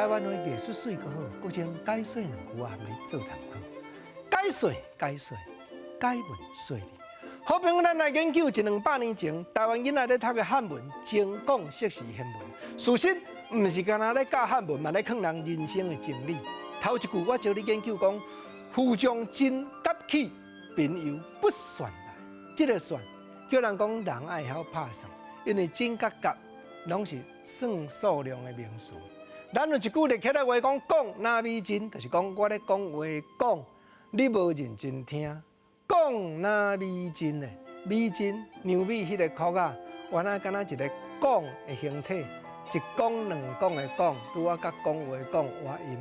台灣話藝術媠閣好，閣將解說兩句啊，予你做參考。解說解說，解文說理。好朋友，咱來研究一兩百年前，台灣囡仔咧讀的漢文精講釋時憲文。事實毋是干焦咧教漢文，嘛咧囥人人生的真理。頭一句我招你研究講，夫將真甲去，貧猶不算來。這个算叫人講人愛曉拍算，因為真佮甲攏是算數量的名詞。咱有一句立起來話講，講若美真，就是講我咧講話講，你無認真聽。講若美真的，美真糧米彼个殼仔，原來敢若一个講的形體，一講兩講的講，拄仔佮講話講倚音，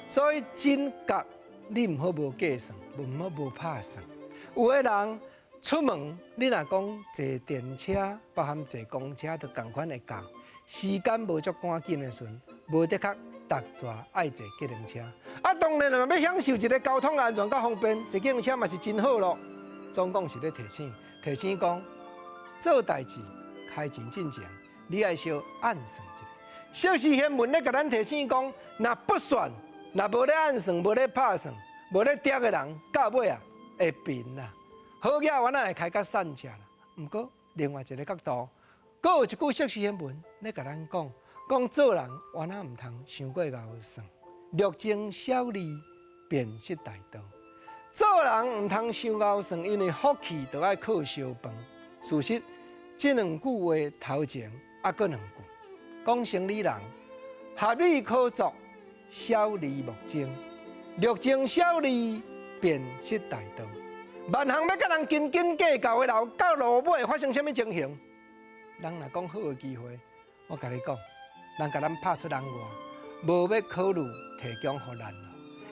所以真佮你毋好無計算，毋好無拍算。有的人出門，你若講坐電車，包含坐公車，都仝款會到。時間無足趕緊的時陣，無的確逐逝愛坐計程車。啊，當然若欲享受一个交通安全佮方便，坐計程車嘛是真好囉。總共是咧提醒，提醒講做代誌開錢進前，你愛小按算一下。釋時憲文咧共咱提醒講，若不算，若無咧按算，無咧拍算，無咧掂的人，到尾啊會貧啦。好額原來會開較散食啦。毋過另外一个角度，閣有一句釋時憲文咧共咱講，講做人原來毋通傷過𠢕算，略精小利便失大道。做人毋通傷𠢕算，因為福氣都愛靠相幫。事實，這兩句話頭前猶閣兩句，講生理人合理可作，小利莫爭，略精小利便失大道。萬項欲佮人斤斤計較的人，到落尾發生啥物情形？人若講好的機會，我共你講，人共咱拍出人外，無欲考慮提供予咱咯。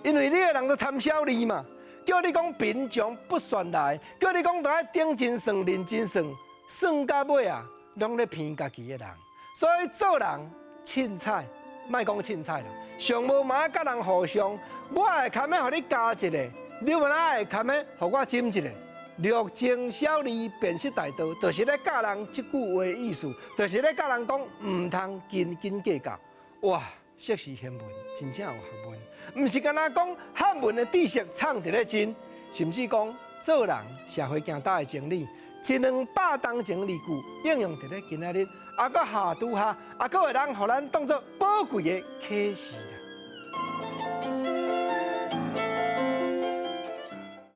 因為你的人都貪小利嘛，叫你講貧窮不算來，叫你講都愛頂真算、認真算，算到尾啊，攏咧騙家己的人。所以做人凊彩，莫講凊彩啦，上無嘛佮人互相，我會堪欲予你加一个，你嘛會堪欲予我減一个。略精小利便失大道，就是咧教人這句話意思，就是咧教人講毋通斤斤計較。哇，釋時憲文真正有學問，毋是干焦講漢文的知識藏佇咧真，甚至講做人社會行道的真理，一兩百冬前字句應用佇咧今仔日，猶閣下拄下，猶閣會當予咱當做寶貴的啟示啦。